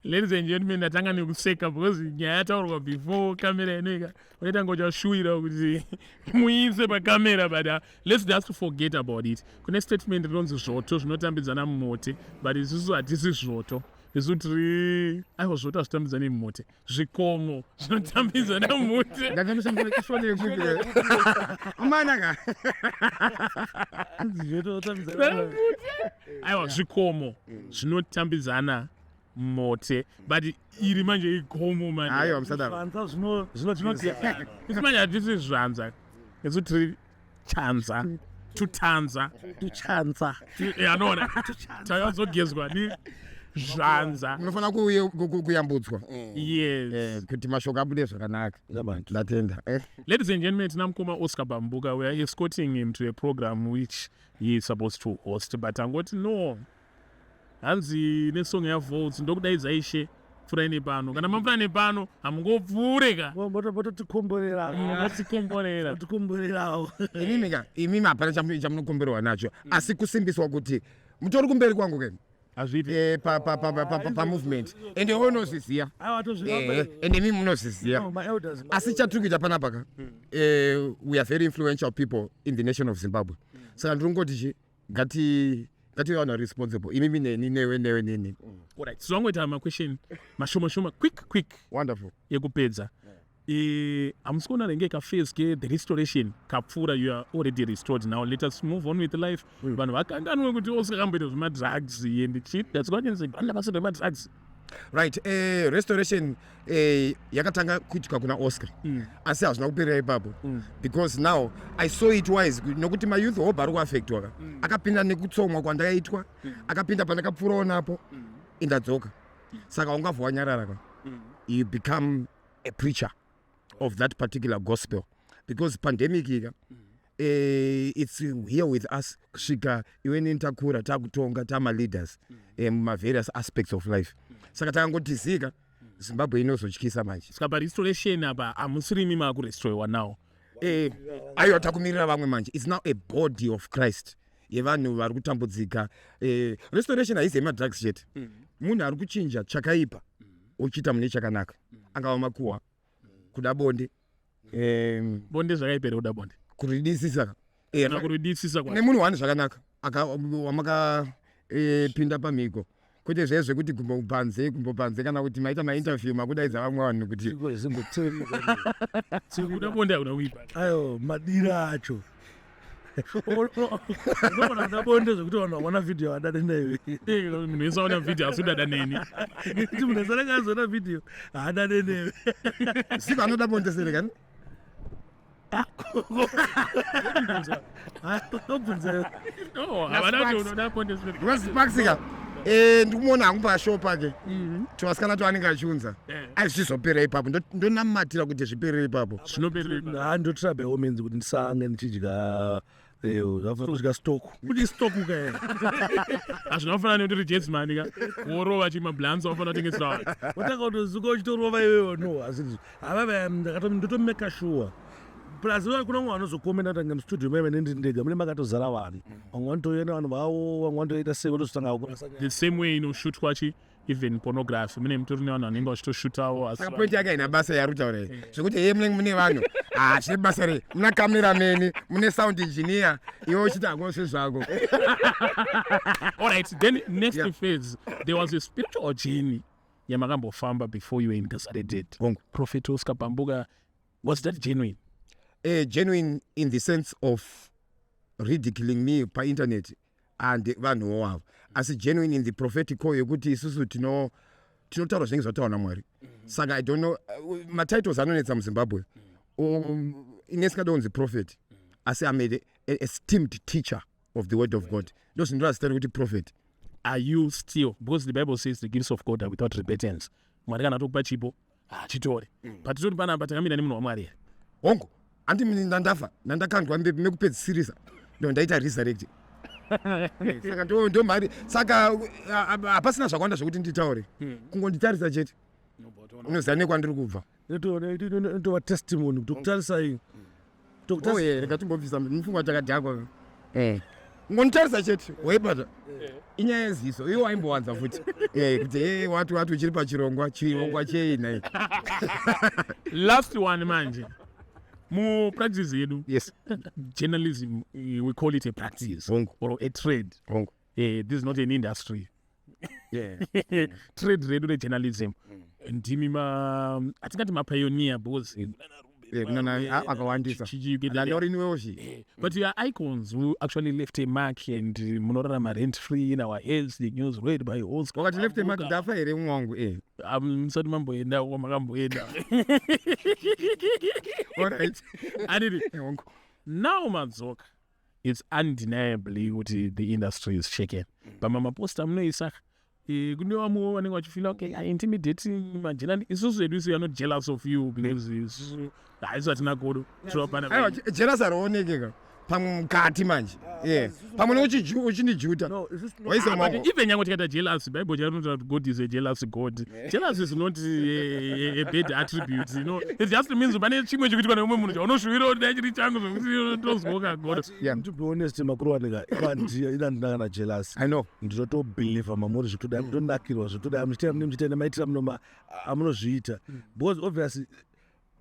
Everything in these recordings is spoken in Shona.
Ladies and gentlemen, ndatanga nekuseka because nyaya yataurwa before camera inoika, unoitanga uchashuwira kuti muise pakamera, but let's just forget about it. Kune statement rinonzi zvoto zvinotambidzana mumote, but isusu hatisi zvoto, isu tiri, aiwa, zvoto hazvitambidzani mumote, zvikomo zvinotambidzana mumote. Manaka. Aiwa, zvikomo zvinotambidzana mote, but iri manje igomo manje. Aiwa, musadaro. Zvanza zvinoti Isu manje hatisi zvanza, isu tiri chanza, tutanza. Tuchanza. Anoona tayazogezwa ni zvanza. Munofanira kuyambutswa kuti mashoko abude zvakanaka. Ndatenda. Ladies and gentlemen, tina mukoma Oscar Pambuka. We are escorting him to a program which he is supposed to host, but angoti no, hanzi nesong yaVolts, "Ndokudaidza Ishe, pfurai nepano." Kana mapfuura nepano, hamungopfuure ka. Vototikomborera. Vatikomborera. Tikomborerawo. Imimi ka, imimi hapana chamunokomberwa nacho, asi kusimbiswa kuti mutori kumberi kwangu ke. Hazviiti. Pamovement, ende iwe unozviziya. Aiwa, tozviramba. Ende imimi munozviziya. Maelders. Asi chatiri kuita panapa ka, we are very influential people in the nation of Zimbabwe, saka ndiri kungoti chi ngati vanhu vari responsible, imimi neni, newe, newe, neni. Alright, tizongoita maquestion mashoma shoma, quick quick. Wonderful. Yekupedza. Hamusi kuona renge kaphase ke the restoration kapfuura? You are already restored now, let us move on with life. Vanhu vakanganwe kuti Oscar kamboita zvemadrugs and chii. That's what I brand ambassador wemadrugs. Right, restoration yakatanga kuitika kuna Oscar, asi hazvina kuperera ipapo, because now I saw it wise nokuti mayouth hope ari kuaffectwa ka. Akapinda nekutsomwa kwandakaitwa, akapinda pandakapfuurawo napo, indadzoka, saka ungabva wanyarara ka. You become a preacher of that particular gospel, because pandemic ika, it's here with us kusvika iwe neni takura, takutonga, tamaleaders mumavarious aspects of life. Saka takangotizika, Zimbabwe inozotyisa manje. Saka parestoration apa hamusirimi maakurestorewa now? Aiwa, takumirira vamwe manje. It's now a body of Christ yevanhu vari kutambudzika. Restoration haisi yemadrugs chete. Munhu ari kuchinja chakaipa uchiita mune chakanaka, angava makuhwa, kuda bonde, Bonde zvakaipera, kuda bonde? Kuridisisa. Kana kuridisisa kwa Nemunhu wani zvakanaka, wamakapinda pamhiko, kwete zve zvekuti gumbo panze, gumbo panze, kana kuti maita mainterview, makudaidza vamwe vanhu kuti Kuda bonde hakuna kuipa. Ayo madira acho, unogona kuda bonde zvekuti vanhu vaona vhidhiyo vadade newe. Munhu wese aona vhidhiyo asi udada neni. Kuti munhu wese anenge azoona vhidhiyo haadade newe. Siko anoda bonde sere kani? Obvunza. No, havana kuti unoda bonde sere. Because Sparks ka, ndikumuona hangu pashow pake, tuvasikana twaanenge achiunza, aizvizopera ipapo. Ndonamatira kuti zviperere ipapo. Zvinoperera. Ha, ndotira by all means kuti ndisange ndichidya, zvafana kudya stock, kuti stock ka. Hazvina kufanana nekuti rijetsmani ka, worova chimablands, wafanira kutengesera vanhu. Watanga kutozuka uchitorova iwewe. No, asi havava ndotomeka sure. Plus kuna vamwe vanozokomenda kuti ange mustudio maive nendiri ndega, mune makatozara vanhu, vamwe vanotouya nevanhu vavo, vamwe vanotoita sei, votozotanga kurasa. The same way inoshutwa chi even pornography, mune mutori nevanhu vanenge vachitoshutawo, asi Saka point yake haina basa yaari kutaura iyi, zvekuti heye munenge mune vanhu, ha, zvine basa rei? Muna cameraman, mune sound engineer, iwe uchiti hako sezvako. Alright, then next phase, there was a spiritual journey yamakambofamba before you were incarcerated. Hongu. Prophet Oscar Pambuka, was that genuine? Genuine in the sense of ridiculing me painternet and vanhuwo avo, asi genuine in the prophetic call yekuti isusu tinotaura zvinenge zvataurwa naMwari. Saka I don't know, matitles anonetsa muZimbabwe. Inesingada kunzi prophet, asi am a esteemed teacher of the word of God. Ndo zvindora zita rekuti prophet. Are you still, because the Bible says the gifts of God are without repentance, Mwari kana tokupa chipo hachitore, but titori panapa takamira nemunhu waMwari here? Hongu, handi ndandafa, ndandakandwa mekupedzisirisa, ndo ndaita resurrect. Saka ndo mari. Saka hapasina zvakawanda zvekuti nditaure, kungonditarisa chete unoziva nekwandiri kubva. Inotova testimony kuti kutarisai. Oye, rega timbobvisa mufunga takadhakwa. Ngonditarisa chete, waibata inyaya yeziso. Iwe waimbowanza futi kuti wati wati uchiri pachirongwa, chirongwa chei nai? Last one manje, mupractice yedu, journalism, we call it a practice Hongu. or a trade. Hongu. This is not an industry. Trade redu rejournalism, ndimi ma, hatingati mapioneer because Kunana akawandisa. Anorinwewo. But you are icons who actually left a mark and munorarama rent free in our heads, the news read by Oscar. Wakati left mark, ndafa here mumwe wangu? Musati mamboenda makamboenda. Alright. Anidi Hongu. Now madzoka, it's undeniably kuti the industry is shaken. Pamamaposta munoisa, kune vamwewo vanenge vachifeela, okay, I intimidating majournalist. Isusu hedu isu, we are not jealous of you because isusu haisu hatina godo. Aiwa, jealous harionekeka pamwe mukati manje. Pamwe neuchindijuta. No, isusu Waisa But maoko. even nyange tikaita jealous, Bible chainotaura kuti God is a jealous God. Jealous is not a bad attribute. It just means pane chimwe chikuitwa neumwe munhu chaunoshuwira kuti dai chiri changu, zvokuti tozwoka godo. To be honest, makuru wanika ina ndina kana jealous. I know. Ndinotobelieva mamuri zvitoda, ndinonakirwa zvitoda muchitenda mune muchitenda maitira muno amunozviita, because obviously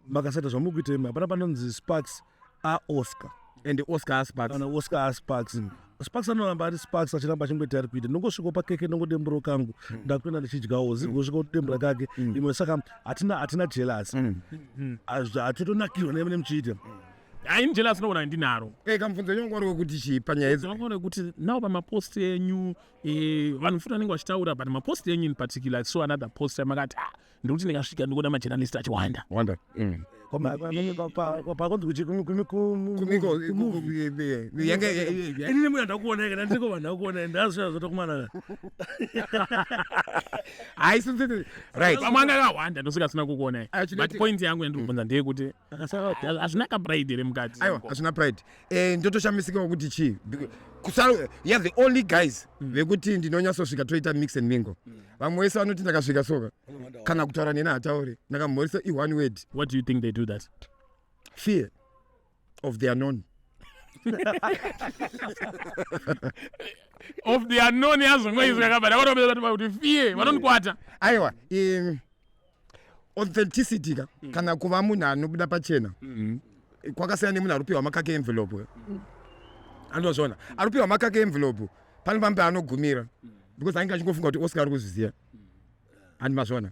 makasaita zvamuri kuita imi, hapana panonzi Sparks aOscar. And Oscar aSparks. Kana Oscar aSparks, Sparks anoramba ari Sparks, achiramba achingoita ari kuita. Ndongosvikawo pakeke, ndongodemburo kangu, ndakuenda ndichidyawo, zigosvika kudembura kake imwe. Saka hatina jealous. Hatitonakirwa nemune muchiita. Haini jealous nokuona ndinaro. Kamubvunzo wenyu wanga uri wekuti chii panyaya idzi? Ndinoona kuti now pamapost enyu, vanhu futi vanenge vachitaura, but mapost enyu in particular, I saw another post yamakati, ah, ndikuti ndikasvika ndikuona majournalist achiwanda. Wanda. Pakonzi kuti Kumiko yange inini muya ndakuona kana ndiko vanhu ndakuona, ndazvishaa zvotokumana. Haisi right. Pamwe anga akawanda, ndosika asina kukuonai. Ah, But point yangu yandiri kubvunza ndeyekuti hazvina kapride here mukati? Aiwa, hazvina pride. Ndotoshamisikawo kuti chii. You are the only guys vekuti ndinonyatsosvika toita mix and mingle. Vamwe vese vanoti ndakasvika soka, kana kutaura neni hatauri, ndakamhorisa i-one word. What do you think they do that? Fear of the unknown. Of the unknown yazongoizwa kabada vanoa kuti fear vanondikwata. Aiwa, authenticity ka, kana kuva munhu anobuda pachena kwakasiyana nemunhu ari kupiwa makake envelope. Andozviona ari kupiwa makake envelope, pane pamwe paanogumira because anenge achingofunga kuti Oscar ari kuzviziva. Handi mazviona?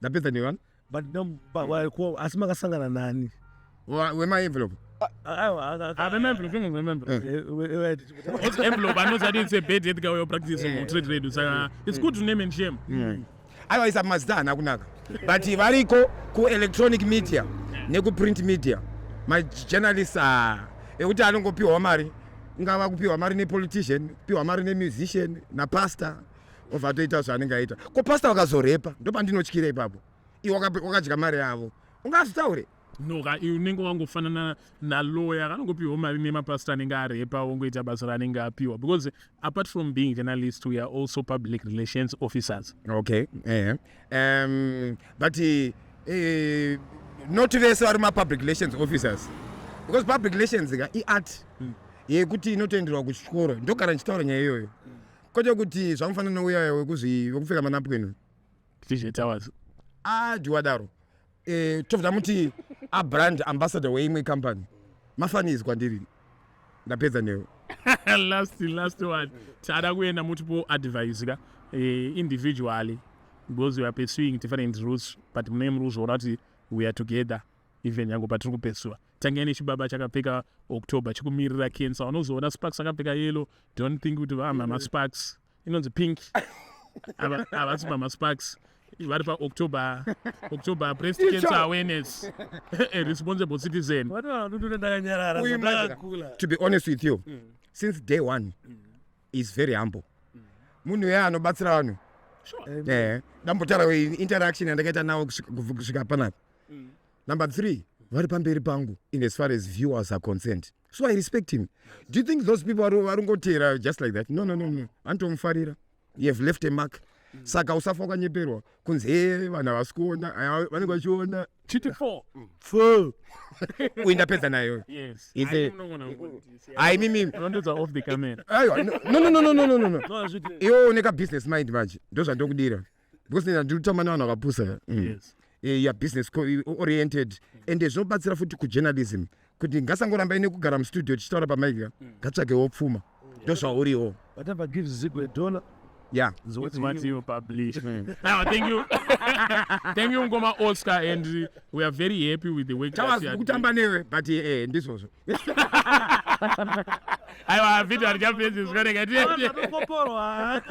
Ndapedza nevanhu. But no, asi makasangana nani? Wemaenvelope. Envelope anozati it's a bad ethical way of practicing mutrade redu, saka it's good to name and shame. Aiwa, isa mazita haana kunaka, but variko kuelectronic media nekuprint media, majournalists ekuti anongopiwa mari, ingava kupiwa mari nepolitician, kupiwa mari nemusician, napastor, obva atoita zvaanenge aita. Ko pastor vakazorepa? Ndopandinotyira ipapo. Iwe wakadya mari yavo, ungazvitaure? No ka, iwe unenge wangofanana nalawyer kanongopiwa mari nemapastor anenge arepa, wongoita basa raanenge apiwa, because apart from being journalist, we are also public relations officers. Okay, but not vese vari mapublic relations officers, because public relations ka iart yekuti inotoenderwa kuchikoro. Ndogara ndichitaura nyaya iyoyo, kwete kuti zvamufanana neuya wekupfeka manapukeni. DJ Towers. Adiwadaro, tobva muti abrand ambassador weimwe company, mafanisi kwandiri. Ndapedza newe. Last one, tada kuenda multiple advice ka, individually, because we are pursuing different routes, but mune muri kuzviona kuti we are together even yangu patiri kupursua. Tangai nechibaba chakapfeka October chikumirira cancer. Unozoona Sparks akapfeka yellow, don't think kuti vamama Sparks inonzi pink. Havasi mama Sparks, vari paOctober, October breast cancer awareness, a responsible citizen. Ndakanyarara. Uyu manje, to be honest with you, since day one is very humble, munhu uya anobatsira vanhu. Ndambotaura interaction yandakaita nawo kusvika panapa. Number three, vari pamberi pangu in as far as viewers are concerned, so I respect him. Do you think those people vari vari ngotera just like that? No, no, no, no, vanotomufarira. You have left a mark. Saka usafa wakanyeperwa kunzi he, vanhu havasi kuona. Aya, vanenge vachiona. Chiti four. Four. Uyu ndapedza nayo. Yes. Hai, mimi. Unondodza off the camera. Aiwa, no, no, no, no, no, no, no, no. No, hazviti. Iwe une kabusiness mind manje, ndozvandokudira because nina ndiri kutamba nevanhu vakapusa. You are business oriented ende zvinobatsira futi kujournalism kuti ngasangoramba ine kugara mustudio tichitaura pamaika, ngatsvagewo pfuma, ndozvauriwo. Whatever gives Zigo a dollar is what It's what you publish. Now, thank you. Thank you, Ngoma Oscar, and we are very happy with the work that you are doing. Kutamba newe, but ndizvozvo. Aiwa, video harichapedzi zvikoneka. Koporwa.